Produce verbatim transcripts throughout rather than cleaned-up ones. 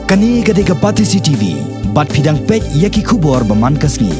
Kane ka dei ka Batesi T V, bad phi dang peit ïa ki khubor ba man ka sngi.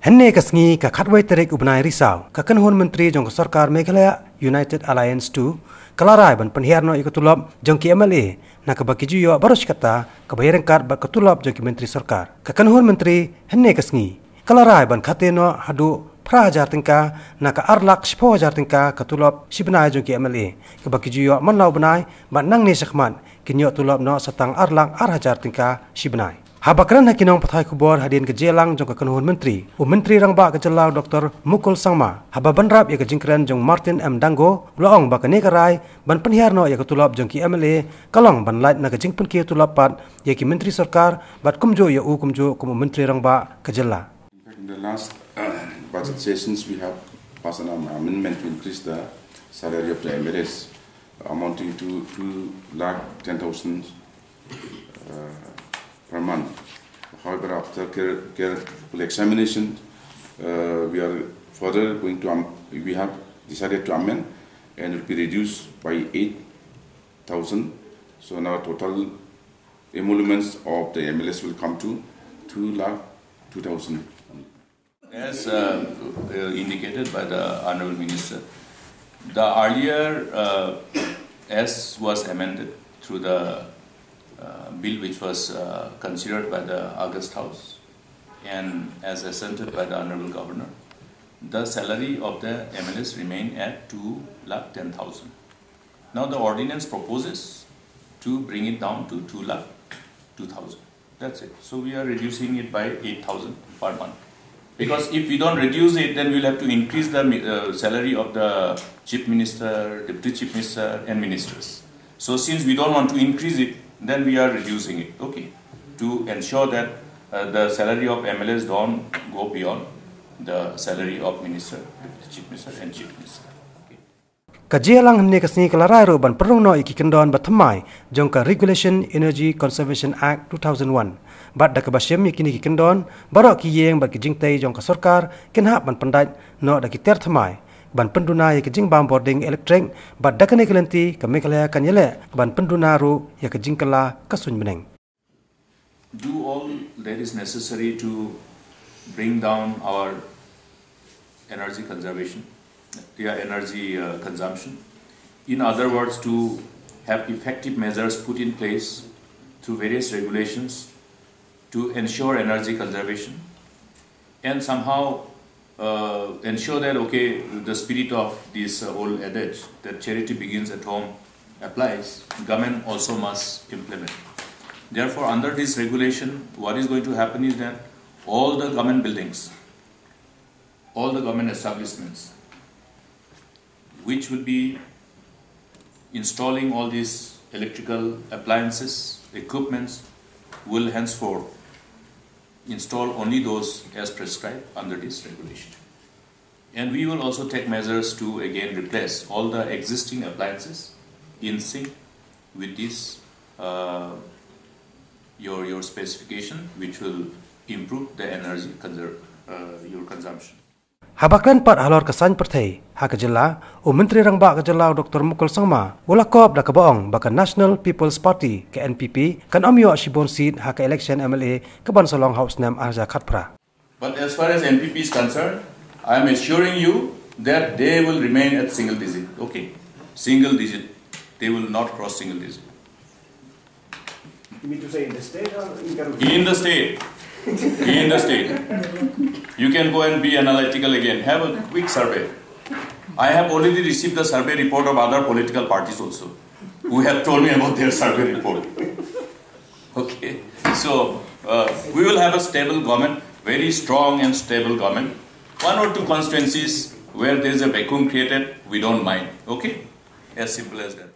Hynne ka sngi ka khatwei tarik u bnai Risaw, ka kynhun myntri jong ka sorkar Meghalaya United Alliance two ka la rai ban pynhiar noh ïa ka tulop jong ki M L A, na kaba ki ju ïoh baroh shi katta kaba ïaryngkat bad ka tulop jong ki myntri sorkar. Ka kynhun myntri hynne ka sngi ka la rai ban khate noh haduh phra hajar tyngka na ka ar lak shiphew hajar tyngka ka tulop shi bnai jong ki M L A, kaba ki ju ïoh man la u bnai, bad nangne shakhmat kin ïoh tulop noh sa tang ar lak ar hajar tyngka shi bnai. Haba kren ha ki nongpathai khubor hadien ka jingïalang jong ka kynhun myntri, u Myntri Rangbah ka jylla u Doktor Mukul Sangma, haba bynrap ïa ka jingkren jong Martin M Dango, u la ong ba kane ka rai ban pynhiar noh ïa ka tulop jong ki M L A ka long ban lait na ka jingpynkiew tulop pat ïa ki myntri sorkar, bad kumjuh ïa u kumjuh kum u Myntri Rangbah ka jylla. In fact, in the last budget sessions, we have passed an amendment to increase the salary of the M L As, amounting to two lakh ten thousand uh, per month. However, after care-, careful examination, uh, we are further going to am- we have decided to amend, and it will be reduced by eight thousand. So now total emoluments of the M L As will come to two lakh two thousand. As uh, uh, indicated by the Honorable Minister, the earlier uh, S was amended through the uh, bill which was uh, considered by the August House and as assented by the Honorable Governor. The salary of the M L As remain at two lakh ten thousand. Now the ordinance proposes to bring it down to two lakh two thousand. That's it. So we are reducing it by eight thousand per month. Because if we don't reduce it, then we'll have to increase the uh, salary of the chief minister, deputy chief minister, and ministers. So since we don't want to increase it, then we are reducing it, okay, to ensure that uh, the salary of M L As don't go beyond the salary of minister, deputy chief minister, and chief minister. Okay. Ka jingïalang hynne ka sngi ka la rai ruh ban pynrung noh ïa ki kyndon ba thymmai jong ka Regulation Energy Conservation Act two thousand one. Bad da kaba shim ïa kine ki kyndon, baroh ki ïing bad ki jingtei jong ka sorkar kin hap ban pyndait noh da ki tiar thymmai ban pynduna ïa ka jingbam bording elektrik, bad da kane ka lynti ka Meghalaya kan ïaleh ban pynduna ruh ïa ka jingkylla ka suiñ bneng. Do all that is necessary to bring down our energy conservation, yeah, energy uh, consumption. In other words, to have effective measures put in place through various regulations to ensure energy conservation and somehow uh, ensure that, okay, the spirit of this uh, old adage that charity begins at home applies, government also must implement. Therefore, under this regulation, what is going to happen is that all the government buildings, all the government establishments, which will be installing all these electrical appliances, equipments, will henceforth install only those as prescribed under this regulation. And we will also take measures to again replace all the existing appliances in sync with this, uh, your, your specification, which will improve the energy conser- uh, your consumption. Haba kren pat halor ka saiñ pyrthei ha ka jylla, u Myntri Rangbah ka jylla u Doctor Mukul Sangma u la kop da kaba ong ba ka National People's Party, ka N P P, kan ym ïoh shibun seat ha ka election M L A kaban sa long ha u snem ar hajar khatphra. But as far as N P P is concerned, I am assuring you that they will remain at single digit. Okay, single digit. They will not cross single digit. You mean to say in the state or in Karbi? In the state. In the state. You can go and be analytical again. Have a quick survey. I have already received the survey report of other political parties also, who have told me about their survey report. Okay. So, uh, we will have a stable government, very strong and stable government. One or two constituencies where there is a vacuum created, we don't mind. Okay? As simple as that.